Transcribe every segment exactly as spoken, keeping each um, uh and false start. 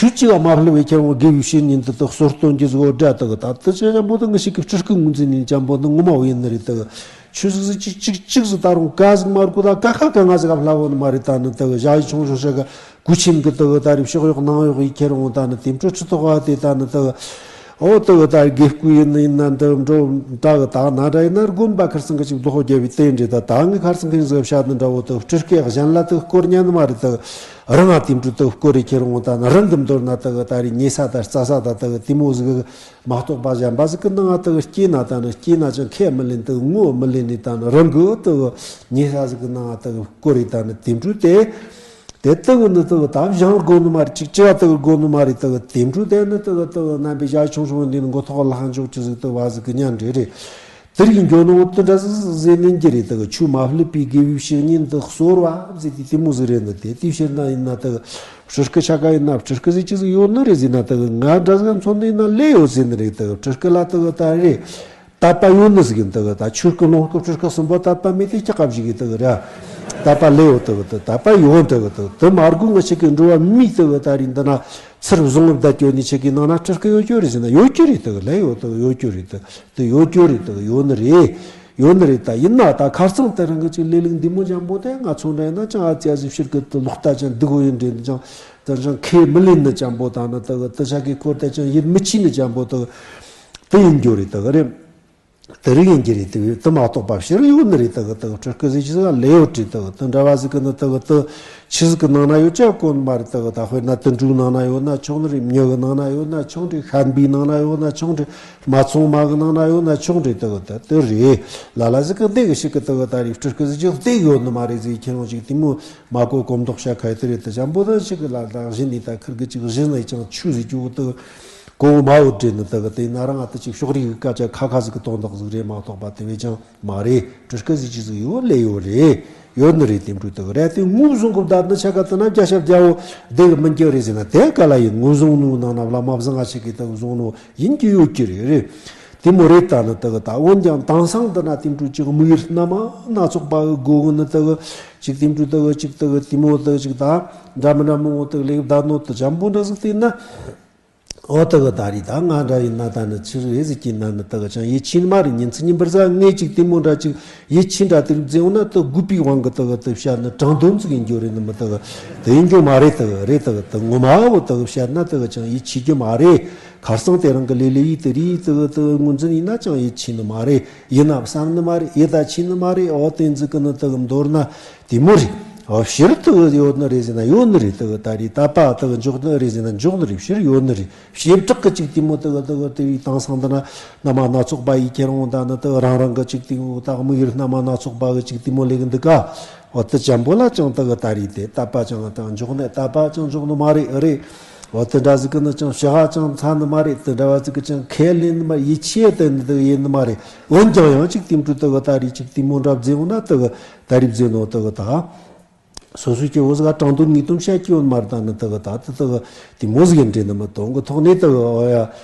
ཆུ་གཅིག་ག་མ་ཕུལ་བའི་ཁྱེད་རང་དགེ་བའི་བཤེས་གཉེན་དུ་དག་གསོལ་སྟོན་གྱི་ཟིག་འོ་འདྲ་དག་ད་དུ་ཅི་ཅམ་པོ་དུ་ངི་ཞིག་གི་སྤྲུལ་སྐུ་ངོས་འཛིན་ནས་ཅམ་པོ་དུ་ངོ་མ་བོ་ཡིན་ནི་རེད་དག་ཆུ་ཟིག་ཟིག་ཅིག་ཅིག་ཅིག་ཟིག་ད་རུང་ཀ་ཟིག་མ་རུ་གོ་ད་ཀ་ཁ་ཀ་ང་ཟིག་ག་ཕུལ་བོ་ནི་མ་རེད། ད་ནི་དག་ཞག་ཡི་ཆུང་ཆུང་ཞིག་ག་གུ་ཆེན་གི་དག་ད་རེ་ཕྱོགས་གཡོག་ནང་གཡོག་ཡི་ཁྱེད་རང་ད་ནི་དེ་འཕྲོ་ཆུ་ཐོག་བ་དེ་ད་ནི་དག་འོ་དེ་གི་ད་དགེ་བསྐོས་ཡིན་ན་ཡིན་ན་འདི་འགྲོ་འདྲ་གི་ད་ན་འདྲ་ཡིན་ན་དགོན་པ་ཁར་སང་གི་ཅིག་བདག་པོ་རྒྱབ་པའི་རྟེན་འབྲེལ་ད་ད་ངི་ཁར་སང་གི་ཟིག་བཤད་ནི་འདྲ་བོ་དེ་སྤྲུལ་སྐུ་གཞན་ལ་དེ་བསྐོར་ཉན་ནི་མ་རེད། དེ་རང་ང་དེ་འཕྲོ་དེ་བསྐོར་རེ་ཁྱེད་རང་ད་ནི་རང་གི་མདོར་ན་དེ་གི་ད་རེ་ཉེ་ས་ད་རྩ་ས་ད་དེ་གི་དེ་མོ་ཟིག་མ་གཏོགས་པ་གཞན་པ་ཟིག་གི་ནང་ང་དེ་གི་སྐྱེས་ན་ད་ནི་སྐྱེས་ན་ཅང་ཁས་མི་ལེན། དེ་ངོ་མི་ལེན་ནི་ད་ནི་རང་གི་དེ་གི་ཉེ་ས་ཟིག་གི་ནང་ང་དེ་གི་བསྐོར་རེ་ད་ནི་དེ་འཕྲོ་དེ། དེ་ལྟ་བུ་ནི་ལྟ་བུ་ད་བཞེངས་དགོས་ནི་མ་རེད། ཅིག་ཅི་བ་ལྟ་བུ་དགོས་ནི་མ་རེད། ལྟ་བུ་དེ་འཕྲོ་དེ་ནི་ལྟ་བུ་ལྟ་བུ་རྣམ་པའི་ཞག་ཆུང་ཆུང་འདི་ནི་མགོ་ཐོག་ལྷག་འཇོག་ཅི་ཟིག་ལྟ་བ་ཟིག་གི་ཉན་རེ་རེད། དེ་རིགས་འགྱོ་ནོ་དེ་འདྲ་ཟིག་ཟེར་ནི་འགྱི་རེད། ལྟ་བུ་ཆུ་མ་ཕུལ་པའི་དགེ་བའི་བཤེས་གཉེན་དུ་གསོལ་བ་ཟེར་དེ་དེ་མོ་ཟིག་རེད། ནི་དེ་དེའི་ཕྱིར་ན་ཡིན་ན་ལྟ་བུ་སྤྲུལ་སྐུ་ཆ་ག་ཡིན་ན་སྤྲུལ་སྐུ་ཟིག་ཅི་ཟིག་ཡོད་ནི་རེད་ཟེར་ན་ལྟ་བུ་ང་འདྲ་ཟིག་མཚོན་ནི་ཡིན་ན་ལས་ཡོད་ཟེར་ནི་རེད། ལྟ་བུ་སྤྲུལ་སྐུ་ལ་ལྟ་བུ་ད་རེད། དད་པ་ཡོད་ནི་ཟིག་ཡིན། དེ་གི་ད་ཆོས་སྐུ་ལོངས་སྐུ་སྤྲུལ་སྐུ་གསུམ་པོ་དད་པ་མེད་དེ་སྐྱག་ག་བཞིག་གི་དེ་གི་ར། དད་པ་ལས་ཡོད། དེ་གི་དེ་དད་པ་ཡོད། དེ་གི་དེ་དེ་མ་དགོས་ངི་ཆེ་གི་འགྲོ་བ་མི་དེ་གི་ད་རིང་འདི་ན་ཚུར་བཟུང་བསྡད་ཀྱོ་ནི་ཆེ་གི་ནང་ན་སྤྲུལ་སྐུ་ཡོད་ཀྱོ་རེད་ཟེར་ན་ཡོད་ཀྱོ་རེད། དེ་གི་ལས་ཡོད། དེ་གི་ཡོད་ཀྱོ་རེད། དེ་དེ་ཡོད་ཀྱོ་རེད། དེ་གི་ཡོད་ནི་རེད། ཡོད་ནི་རེད། ད་ཡིན་ན་ད་ཁ་སང་དེ་རིང་གི་ཅིག་ལས་ལུགས་འདི་མོ་འཇམ་པོ་དེ་ང་ཚོ་འདྲ་ཡིན་ན་ཅང་ཨ་ཙི་ཨ་ཙི་ཕྱིར་གི་དེ་ལོག་ལྟ་ཅང་སྡུག་གོ་ཡིན་འདྲེ་ནི་ཅང་དེ་ཅང་ཁས་མི་ལེན་ནི་འཇམ་པོ་ད་ནི་དེ་གི་དེ་ཆ་གི་སྐོར་དེ་ཅང་ཡིད་མི་ཆེས་ནི་འཇམ་པོ་དེ་གི་དེ་ཡིན་རྒྱུ་རེད། དེ་གི་རེད། དེ་རིགས་ཡིན་གྱི་རེད། དེ་དེ་མ་གཏོགས་པ་ཕྱིར་ཡོད་ནི་རེད། དེ་གི་དེ་གི་སྤྲུལ་སྐུ་ཟེར་གྱི་ཟེར་ལས་ཡོད་དྲི། དེ་གི་དེ་འདྲ་བ་ཟིག་གི་ནི་དེ་གི་དེ་ཆི་ཟིག་གི་ནང་ན་ཡོད་ཅག་གོ་ནི་མ་རེད། དེ་གི་ད་དཔེར་ན་དུད་འགྲོའི་ནང་ན་ཡོད་ན་ཆོག་ནི་རེད། མྱི་གི་ནང་ན་ཡོད་ན་ཆོག་རེད། ཤན་པའི་ནང་ན་ཡོད་ན་ཆོག་རེད། སྨད་འཚོང་མ་གི་ནང་ན་ཡོད་ན་ཆོག་རེད། དེ་གི་དེ་དེ་རེད། ལ་ལ་ཟིག་གི་འདི་གི་ཞིག་གི་དེ་གི་ད་རེད། སྤྲུལ་སྐུ་ཟེར་གྱི་དེ་གི་ཡོད་ནི་མ་རེད་ཟེར་ཁྱེད་རང་ཅིག་དེ་མོ་མ་གོ་གོ་མདོག་བྱ་ཁ་ཡི་དེ་རེད། དེ་འཇམ་པོ་དེ་ཞིག་གི་ལ་ལ་གཞི་ནས་ད་ཁིར་གི་ཅིག་གཞི་ནས་ཅང་ཆུ་ཟིག་ཅུ་གི་དེ་གི་གོ་མ་འོ་དྲན་ནི་དེ་གི་དེ་ན་རང་ཨ་ཏི་ཅིག་ཕྱོགས་རིས་གི་སྐད་ཆ་ཁ་ཁ་ཟིག་གི་དོན་དག་ཟིག་རེད་མ་གཏོགས་པ་དེ་བས་ཀྱང་མ་རེད། སྤྲུལ་སྐུ་ཟེར་གྱི་ཟིག་ཡོད་ལས་ཡོད་རེད། ཡོད་ནི་རེད། དེ་འཕྲོ་དེ་གི་རེད། དེ་ངོས་བཟུང་གི་བསྡད་ནི་ཆ་ག་དེ་ན་བརྒྱ་ཆ་བརྒྱ་བོ་བདེ་གི་མིན་གྱི་རེད་ཟེར་ན་དེ་ག་ལ་ཡིན། ངོས་བཟུང་ནོ་ནང་ན་བླ་མ་བཟང་ང་ཞིག་གིས་དེ་གི་བཟུང་ནོ་ཡིན་གྱི་ཡོད་ཀྱི་རེད། རེད། དེ་མོ་རེད། ད་ནི་དེ་གི་ད་འོན་ཀྱང་དེང་སང་འདི་ན་དེ་འཕྲོ་ཅིག་དམིགས་ཡུལ་སྣ་མ་སྣ་ཚོགས་པ་གི་སྒོ་གི་ནི་དེ་གི་ཅིག་དེ་འཕྲོ་དེ་གི་ཅིག་དེ་གི་དེ་མོ་དེ་གི་ཅིག་ད་འདྲ་མི་འདྲ་མོ་དེ་གི་ལས་གི་བསྡད་ནོ་དེ་འཇམ་པོ་འདྲ་ཟིག་བལྟས་ན། འོ་དེ་གི་ད་རེད། ད་ང་འདྲ་ཡིན་ན་ད་ནི་ཆི་རེད་ཟིག་གི་ན་ནི་དེ་གི་ཅང་ཡིད་ཆེས་ནི་མ་རེད། ཉིན་ཚེ་ཉིན་པར་ཟ་ངས་ཅིག་དེ་མོ་འདྲ་ཅིག་ཡིད་ཆེས་འདྲ་དེ་རིགས་བཟླས་འོང་ན་དེ་དགོས་པའི་དབང་གི་དེ་གི་དེ་བཤད་ནི་དྲང་དོན་ཟིག་ཡིན་རྒྱུ་རེད་ནི་མི་དེ་གི་དེ་ཡིན་རྒྱུ་མ་རེད། དེ་གི་རེད། དེ་གི་དེ་ངོ་མ་བོ་དེ་གི་བཤད་ན་དེ་གི་ཅང་ཡིད་ཆེས་རྒྱུ་མ་རེད། ཁར་སང་དེ་རིང་གི་ལས་ལས་ཡིད་དེ་རིགས་དེ་གི་དེ་གི་ངོས་འཛིན་ཡིན་ན་ཅང་ཡིད་ཆེས་ནི་མ་རེད། ཡིན་ན་བསམ་ནི་མ་རེད། ཡིད་ད་ཆེས་ནི་མ་རེད། འོ་དེ་ཟིག་གི་ནི་དེ་གི་མདོར་ན་དེ་མོ་རེད། འོ་ཕྱིར་དེ་གི་ཡོད་ནི་རེད་ཟེར་ན་ཡོད་ནི་རེད། དེ་གི་ད་རེད། དད་པ་དེ་གི་འཇོག་ནི་རེད་ཟེར་ན་འཇོག་ནི་རེད། ཕྱིར་ཡོད་ནི་རེད། བྱེ་བྲག་གི་ཅིག་དེ་མོ་དེ་གི་དེ་གི་དེ་བའི་དེང་སང་འདི་ན་སྣ་མ་སྣ་ཚོགས་པ་ཡི་ཁྱེད་རང་ད་ནི་དེ་གི་རང་རང་གི་ཅིག་དེ་གི་ད་དམིགས་ཡུལ་སྣ་མ་སྣ་ཚོགས་པ་གི་ཅིག་དེ་མོ་ལས་གི་འདུག་ག་འོ་དེ་འཇམ་པོ་ལ་ཅང་དེ་གི་ད་རེད། དེ་དད་པ་ཅང་ད་འཇོག་ནི་དད་པ་ཅང་འཇོག་ནི་མ་རེད། རེད། འོ་དེ་འདྲ་ཟིག་གི་ནི་ཅང་ཕྱི་ཧ་ཅང་ཚ་ནི་མ་རེད། དེ་འདྲ་བ་ཟིག་གི་ཅང་ཁས་ལེན་ནི་མ་ཡིད་ཆེས་དེ་ནི་དེ་གི་ཡིན་ནི་མ་རེད། འོན་ཀྱང་ཡང་ཅིག་དེ་འཕྲོ་དེ་གི་ད་རེད། ཅིག་དེ་མོ་འདྲ་བཟླས་འོང་ན་དེ་གི་ད་རེད་བཟླས་ནོ་དེ་གི་ད། སོ་སོའི་སྐྱེ་བོ་ཟིག་ག་དྲང་དོན་ངེས་དོན་བཤད་ཀྱི་ཡོད་མ་རེད། ད་ནི་དེ་གི་ད་དེ་དེ་གི་དེ་མོ་ཟིག་ཡིན་འདྲེ་ནི་མི་དོན་གི་ཐོག་ནས་དེ་གི་འོ་ཡ།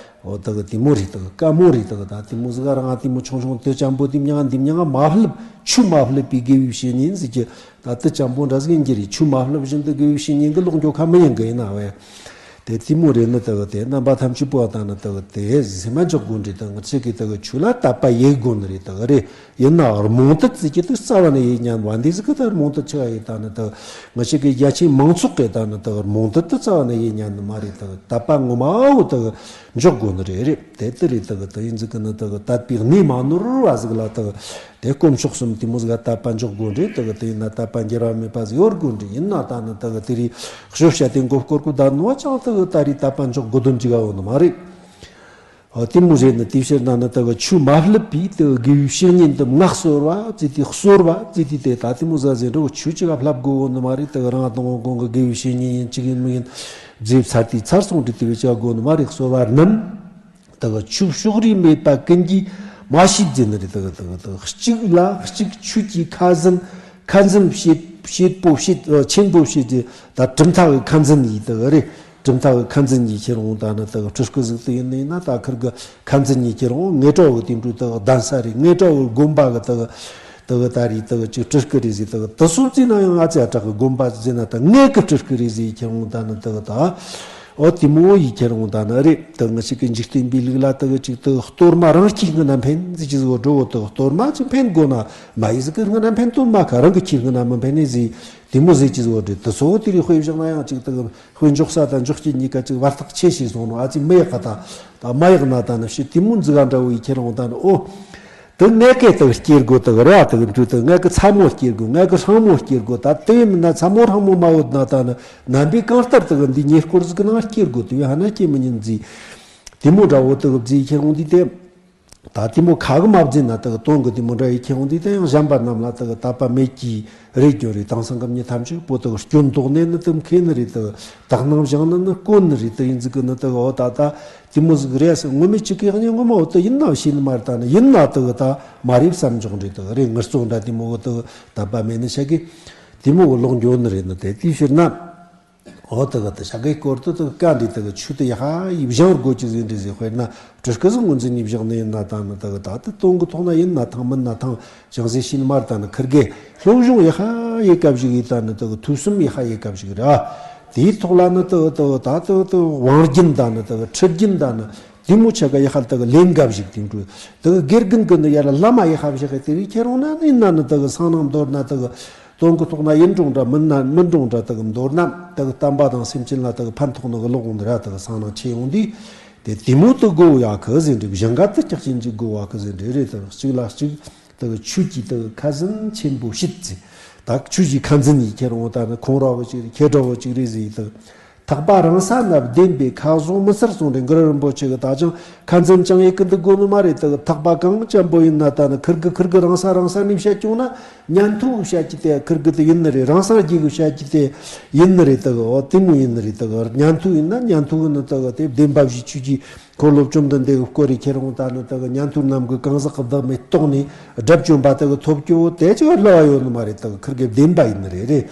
འོ་དེ་གི་དེ་མོ་རེད། དེ་གི་དཀའ་མོ་རེད། དེ་གི་ད་དེ་མོ་ཟིག་ག་རང་ང་དེ་མོ་ཆུང་ཆུང་དེ་ཅམ་པོ་དེ་མྱང་འདི་མྱང་མ་ཕུལ་ཆུ་མ་ཕུལ་པའི་དགེ་བའི་བཤེས་གཉེན་ཟིག་གི་ད་དེ་ཅམ་པོ་འདྲ་ཟིག་ཡིན་གྱི་རེད། ཆུ་མ་ཕུལ་བཞིན་དུ་དགེ་བའི་བཤེས་གཉེན་གི་ལོག་འགྱོ་ཁ་མི་ཡིན་གི་ཡིན་ན་འོ་ཡ། དེ་དེ་མོ་རེད། ནི་དེ་གི་དེ་རྣམ་པ་ཐམས་ཅད་པོ་ད་ནི་དེ་གི་དེ་ཟེར་མ་འཇོག་དགོས་འདྲེ། དེ་ང་ཆེ་གི་དེ་གི་ཆུ་ལ་དད་པ་ཡེ་དགོས་ནི་རེད། དེ་གི་རེད། ཡིན་ན་རྨོངས་དད་ཟེར་གྱི་དེ་རྩ་བ་ནས་ཡེ་ཉན་བ་འདི་ཟིག་གི་ད་རྨོངས་དད་ཆེ་བ་ཡེ་ད་ནི་དེ་ང་ཆེ་གི་རྒྱ་ཆེ་མང་ཚོགས་གི་ད་ནི་དེ་རྨོངས་དད་དེ་རྩ་བ་ནས་ཡེ་ཉན་ནི་མ་རེད། དེ་དད་པ་ངོ་མ་བོ་དེ་འཇོག་དགོས་ནི་རེད། རེད། དེ་དེ་རེད། དེ་དེ་ཡིན་ཟིག་གི་ནི་དེ་དད་པའི་གནས་མ་ནོར་བ་ཟིག་ལ་དེ་དེ་དཀོན་མཆོག་གསུམ་དེ་མོ་ཟིག་ག་དད་པ་འཇོག་དགོས་རེད། དེ་གི་དེ་ཡིན་ན་དད་པ་འགྱུར་བ་མེད་པ་ཟིག་ཡོད་དགོས་རེད། ཡིན་ན་ད་ནི་དེ་གི་དེ་རེད། ཤོ་བཤད་དེ་མགོ་སྐོར་གོ་ད་ནོ་ཅང་དེ་གི་ད་རེད། དད་པ་འཇོག་དགོས་དོན་ཅིག་ག་ཡོད་ནི་མ་རེད། འོ་དེ་མོ་རེད། ནི་དེའི་ཕྱིར་ན་ནི་དེ་གི་ཆུ་མ་ཕུལ་པའི་དེ་གི་དགེ་བའི་བཤེས་གཉེན་དུ་མངའ་གསོལ་བ་བརྩིས་ཏེ་གསོལ་བ་བརྩིས་ཏེ་དེ་ད་དེ་མོ་ཟ་ཟེར་འགྲོ་ཆུ་ཅིག་ག་ཕུལ་དགོས་གོ་ནི་མ་རེད། དེ་གི་རང་དང་གོང་གི་དགེ་བའི་བཤེས་གཉེན་ཡིན་ཅིག་ཡིན་མི་ཡིན་བརྩིས་ཚར་དུས་ཚར་སོང་འདྲི་དེ་བས་ཅི་ག་དགོས་ནི་མ་རེད། གསོལ་བ་རྣམས་དེ་གི་ཆུ་ཕྱོགས་རིས་མེད་པ་ཀུན་གྱིས་མ་ཤེས་ཟེར་ནི་རེད། དེ་གི་དེ་གི་དེ་གི་གཅིག་ལ་གཅིག་ཆོས་ཀྱི་ཁ་འཛིན་ཁ་འཛིན་བྱེད་བྱེད་པོ་བྱེད་ཆེན་པོ་བྱེད་ཀྱི་ད་གྲུབ་མཐའ་གི་ཁ་འཛིན་ཡིན་དེ་གི་རེད། གྲུབ་མཐའ་གི་ཁ་འཛིན་གྱི་ཁྱེད་རང་ད་ནི་དེ་གི་སྤྲུལ་སྐུ་ཟིག་དེ་ཡིན་ནི་ཡིན་ན་ད་ཁིར་གི་ཁ་འཛིན་གྱི་ཁྱེད་རང་ངེད་གྲོགས་གི་དེ་འཕྲོ་དེ་གི་གདན་ས་རེད། ངེད་གྲོགས་གི་དགོན་པ་གི་དེ་གི་དེ་གི་ད་རེད། དེ་གི་ཅིག་སྤྲུལ་སྐུ་རེད་ཟེར། དེ་གི་དེ་སོ་བརྩིས་ན་ཡང་ང་ཚོ་ཡ་གྲགས་གི་དགོན་པ་ཟེར་ན་ད་ངེད་གི་སྤྲུལ་སྐུ་རེད་ཟེར་ཁྱེད་རང་ད་ནི་དེ་གི་ད་ ཨོ་དེ་མོ་ཡི་ཁྱེར་འོང་ད་ནི་རེད། དུ་ང་ཞིག་གི་འཇིག་རྟེན་པའི་ལུགས་ལ་དུ་ཅིག་དུ་གཏོར་མ་རང་ཁྱིའི་སྔུན་ན་འཕེན་ཟེར་གྱི་བཟོ་འགྲོ་བོ། དུ་གཏོར་མ་ཅིག་འཕེན་དགོས་ན་མ་ཡི་ཟིག་གི་སྔུན་ན་འཕེན་དོན་མ་ཁ་རང་གི་ཁྱིའི་སྔུན་ན་མི་འཕེན་ནི་ཟིག་དེ་མོ་ཟེར་གྱི་བཟོ་འདྲ། དུ་སོ་དེ་རིགས་དཔེ་བཞག་ན་ཡང་ཅིག་དུ་དཔེ་འཇོག་ས་དང་འཇོག་རྐྱེན་གཉིས་ཀ་ཅིག་བར་ཐག་ཆེ་ཞེས་སོང་ནོ། ཨ་ཙི་མི་ཡག་ག་ད་ད་མ་ཡག་ན་ད་ནི་ཕྱི་དེ་མོ་འཛི་ག་འདྲ་བོ་ཡི་ཁྱེར་འོང་ད་ནི། ཨོ། དུ་ངས་གི་དུ་སྐྱེལ་དགོས། དུ་རེ་བ་དུ་འདྲུ་དུ་ངས་གི་ཚ་མོ་སྐྱེལ་དགོས། ངས་གི་ཧྲང་མོ་སྐྱེལ་དགོས། ད་དེ་མིན་ན་ཚ་མོ་ཧྲང་མོ་མ་ཡོད་ན་ད་ནི་རྣམ་པའི་གང་ལྟར་དུ་འདི་ཉེ་སྐོར་ཟིག་གི་ནང་སྐྱེལ་དགོས། དུ་ཡོད་ཧ་ན་སྐྱེལ་མི་ཉན་ཟིག་དེ་མོ་འདྲ་བོ་དུ་བརྫིས་ཁྱེར་འོང་དུས་དེ། ད་དེ་མོ་ཁ་གི་མ་བརྫིས་ན་དུ་དོན་གི་དེ་མོ་འདྲ་ཡི་ཁྱེར་འོང་དུས་དེ་ཡང་གཞན་པ་རྣམས་ལ་དུ་དད་པ་མེད་ཀྱི་རེད་ཀྱང་རེད། དེང་སང་གི་མྱི་ཐམས་ཅད་པོ་དུ་སྐྱོན་འདོགས་ནས་ནི་དུ་མཁས་ནི་རེད། དུ་དག་སྣང་བཞེངས་ནི་ནི་དཀོན་ནི་རེད། དུ་ཡིན་ཟིག་གི་ནི་དུ་འོ་ད་ད། དེ་མོ་ཟིག་རེད་ཟེར། ངོ་མས་ཅིག་གིས་ངས་ངོ་མ་འོ་དེ་ཡིན་ནམ་ཤེས་ནི་མ་རེད། ད་ནི་ཡིན་ན་དེ་གི་ད་མ་རེད་བསམ་འཇོག་འདྲ་དེ་གི་རེད། ངུ་རྩོག་འདྲ་དེ་མོ་གི་དེ་གི་དད་པ་མེད་ནི་ཤ་གི་དེ་མོ་གི་ལོག་འགྱོ་ནི་རེད། ནི་དེ་དེའི་ཕྱིར་ན་འོ་དེ་གི་དེ་ཤ་གི་སྐོར་དུ་དེ་གི་བཀའ་འདྲི་དེ་གི་ཆུ་དེ་ཡ་ཧ་ཡིབ་བཞེངས་དགོས་ཀྱི་ཟིག་འདྲ་ཟིག་དཔེར་ན་སྤྲུལ་སྐུ་ཟིག་ངོས་འཛིན་ཡིབ་བཞེངས་ནི་ཡིན་ན། ད་ནི་དེ་གི་ད་དེ་དོན་གི་ཐོག་ན་ཡིན་ན་ཐང་མིན་ན་ཐང་ཅང་ཟེར་ཤེས་ནི་མ་རེད། ད་ནི་ཁིར་གི་སློབ་སྦྱོང་ཡ་ཧ་ཡེ་སྐབས་ཤིག་ཡིན། ད་ནི་དེ་གི་ཐོས་བསམ་ཡ་ཧ་ཡེ་སྐབས་ཤིག་རེད། དེའི་ཐོག་ལ་ནི་དུ་དུ་ད་དུ་དུ་དབང་རྒྱུན་ད་ནི་དུ་ཁྲིད་རྒྱུན་ད་ནི་དེ་མོ་ཆ་ག་ཡ་ཧ་དུ་ལེན་འགའ་ཞིག་དེ་འགྲོ། དུ་དགེ་རྒན་གི་ནི་ཡར་བླ་མ་ཡ་ཧ་བཞག་གི་དེ་རིགས་ཁྱེར་འོང་ན་ནི་ཡིན་ན་ནི་དུ་སང་ནང་མདོར་ན་དུ་དོན་གི་ཐོག་ན་ཡིན་འགྲོ་འདྲ་མིན་ན་མིན་འགྲོ་འདྲ། དུ་མདོར་ན་དུ་བསྟན་པ་དང་སེམས་ཅན་ལ་དུ་ཕན་ཐོགས་ནི་གི་ལོག་འོང་ནི་ར། དུ་སང་ནང་ཆེ་འོང་དུས་དེ་དེ་མོ་དུ་དགོ་ཡ་གི་ཟེར་འདྲ། གཞན་ག་དུ་སྐྱག་ཅན་གྱི་དགོ་བ་གི་ཟེར་འདྲ་རེད། དུ་གཅིག་ལ་གཅིག་དེ་གི་ཆོས་ཀྱི་དེ་གི་ཁ་ཟན་ཆེན་པོ་བྱེད་ཟེར། ད་ཆོས་ཀྱི་ཁ་འཛིན་ཡིས་ཁྱེར་འོང་ད་ནི་ཁོང་ར་བོ་ཅིག་རེད། ཁྱེད་ར་བོ་ཅིག་རེད་ཟེར། དེ་གི་ཐག་པ་རང་ས་ན་བདེན་པའི་ཁ་བཟུང་མི་སར་སོང་རེད། གུ་རུ་རིན་པོ་ཆེ་གི་ད་ཅང་ཁ་འཛིན་ཅང་ཡེ་གི་འདུག་དགོས་ནི་མ་རེད། དེ་གི་ཐག་པ་གང་ཅན་པོ་ཡིན་ན་ད་ནི་ཁིར་གི་ཁིར་གི་རང་ས་རང་ས་ནས་བཤད་ཀྱོང་ན་ཉན་ཐོས་གི་བཤད་ཀྱི་དེ་ཁིར་གི་དེ་ཡིན་ནི་རེད། རང་སངས་རྒྱས་གི་བཤད་ཀྱི་དེ་ཡིན་ནི་རེད། དེ་གི་འོ་དེ་མོ་ཡིན་ནི་རེད། དེ་གི་ཉན་ཐོས་ཡིན་ན་ཉན་ཐོས་གི་ནི་དེ་གི་དེ་བདེན་པ་བཞི་ཆོས་ཀྱི་འཁོར་ལོ་བཅོམ་ལྡན་འདས་ཀྱི་སྐོར་རེ་ཁྱེར་འོང་ད་ནི་དེ་གི་ཉན་ཐོས་རྣམས་ཀྱི་གང་ཟག་གི་བདག་མེད་རྟོགས་ནས་དགྲ་བཅོམ་པ་དེ་གི་ཐོབ་རྒྱུ་དེ་ཅིག་བསླུ་བ་ཡོད་ནི་མ་རེད། དེ་གི་ཁིར་གི་བདེན་པ་ཡིན་ནི་རེད་རེད།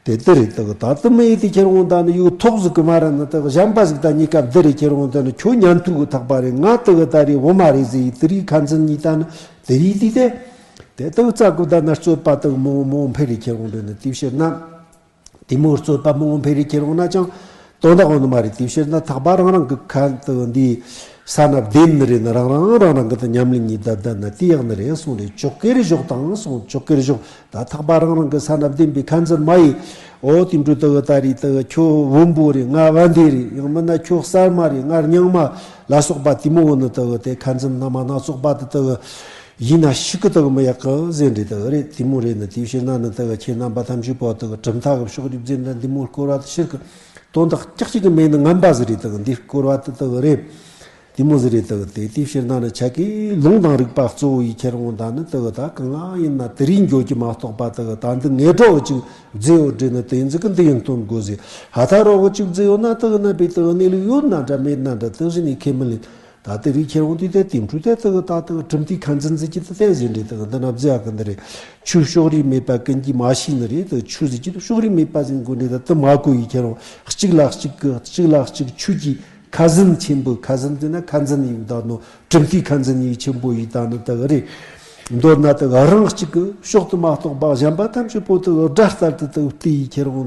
དེ་དེ་རེད། དེ་གི་ད་དུ་མི་ཡི་དེ་ཁྱེར་འོང་ད་ནི་ཡུག་ཐོག་ཟིག་གི་མ་ར་ནི་དེ་གི་གཞན་པ་ཟིག་ད་གཉིས་ཀ་བདེ་རེད། ཁྱེར་འོང་ད་ནི་ཁྱོད་ཉན་ཐོས་གི་ཐག་པ་རེད། ང་དེ་གི་ད་རེད་འོ་མ་རེད་ཟེར་ཡི་དེ་རིགས་ཁ་འཛིན་གཉིས་ད་ནི་དེ་རིགས་དེ་དེ་དེ་དེ་གི་རྩ་གི་ད་ན་རྩོད་པ་དེ་གི་མོ་མོ་འཕེལ་རེ་ཁྱེར་འོང་དེ་ནི་དེ་ཕྱིར་ན། དེ་མོ་རྩོད་པ་མང་པོ་འཕེལ་རེ་ཁྱེར་འོང་ན་ཅང་དོན་དག་འོང་ནི་མ་རེད། དེའི་ཕྱིར་ན་ཐག་པ་རང་རང་གི་ཁ་དུ་འདི་ས་ན་བདེན་ནི་རེད། ན་རང་རང་རང་རང་གི་དུ་ཉམས་ལེན་གཉིས་བསྡད་བསྡད་ན་དེ་ཡག་ནི་རེད་གསུངས་རེད། ཅོག་གེར་བཞག་དང་གསུངས། ཅོག་གེར་བཞག་ད་ཐག་པ་རང་རང་གི་ས་ན་བདེན་པའི་ཁ་འཛིན་མ་ཡིན། འོ་དེ་འདྲ་དུ་ད་རེད། དུ་ཁྱོད་བོན་པོ་རེད། ང་བན་དེ་རེད། ཡང་མིན་ན་ཁྱོད་གསར་མ་རེད། ང་རྙིང་མ་ལ་སོགས་པ་དེ་མོ་འོ་ནི་དུ་དེ་ཁ་འཛིན་སྣ་མ་སྣ་ཚོགས་པ་དུ་དུ། ཡིན་ན་ཤི་གི་དག་མི་ཡག་གི་ཟེར་འདྲི་དག་རེད། དེ་མོ་རེད་ནི་དེའི་ཕྱིར་ན་ནི་དག་ཁྱེད་རྣམ་པ་ཐམས་ཅད་པོ་དག་གྲུབ་མཐའ་གི་ཕྱོགས་རིས་ཟེར་འདྲ་འདི་མོ་སྐོར་བ་དེ་ཕྱིར་གི་དོན་དག་ཀྱག་ཅིག་གི་མེད་ནི་ངན་པ་ཟིག་རེད། དག་འདི་སྐོར་བ་དེ་དག་རེད། དེ་མོ་ཟིག་རེད། དག་དེ་དེའི་ཕྱིར་ན་ནི་ཆ་གི་ལུང་དང་རིགས་པ་གཙོ་བོ་ཡི་ཁྱེར་འོང་ད་ནི་དག་ད་གང་ང་ཡིན་ན་དེ་རིང་འགྱོ་གི་མ་གཏོགས་པ་དག་ད་འདི་ངེད་འགྲོ་གི་ཅིག་རྫས་ཡོད་འདྲི་ནི་དེ་ཡིན་ཟིག་གི་འདི་ཡིན་སྟོན་དགོས་ཟིག་ཧ་ཐ་རོག་གི་ཅིག་རྫས་ཡོད་ན་དག་ན་པའི་དག་གནས་ལུགས་ཡོད་ན་འདྲ་མེད་ན་འདྲ་དེ་བཞིན་ནི་ཁས་མི་ལེན། ད་དེ་རིགས་ཁྱེར་འོང་དུས་དེ་དེ་འཕྲུལ་དེ་དེ་ད་དེ་གྲུབ་མཐའི་ཁ་འཛིན་ཟེར་གྱི་དེ་དེ་ཟེར་འདྲ་དེ་འདི་ན་བཟླས་ཡག་གི་འདི་རེད། ཆོས་ཕྱོགས་རིས་མེད་པ་ཀུན་གྱིས་མ་ཤེས་ནི་རེད། དེ་ཆོས་ཟེར་གྱི་དེ་ཕྱོགས་རིས་མེད་པ་ཟེར་དགོས་འདྲ་ད་དེ་མ་གོ་ཡི་ཁྱེར་འོང་གཅིག་ལ་གཅིག་གི་གཅིག་ལ་གཅིག་ཆོས་ཀྱི་ཁ་འཛིན་ཆེན་པོ། ཁ་འཛིན་ཟེར་ན་ཁ་འཛིན་ཡིན་ད་ནོ། གྲུབ་མཐའི་ཁ་འཛིན་ཡིན་ཆེན་པོ་ཡིན་ད་ནི་དེ་རེད། མདོར་ན་དེ་རང་གཅིག་གི་ཕྱོགས་དེ་མ་གཏོགས་པ་གཞན་པ་ཐམས་ཅད་པོ་དེ་དགྲ་ལྟར་དུ་དེ་བལྟས་ཡི་ཁྱེར་འོང་ད།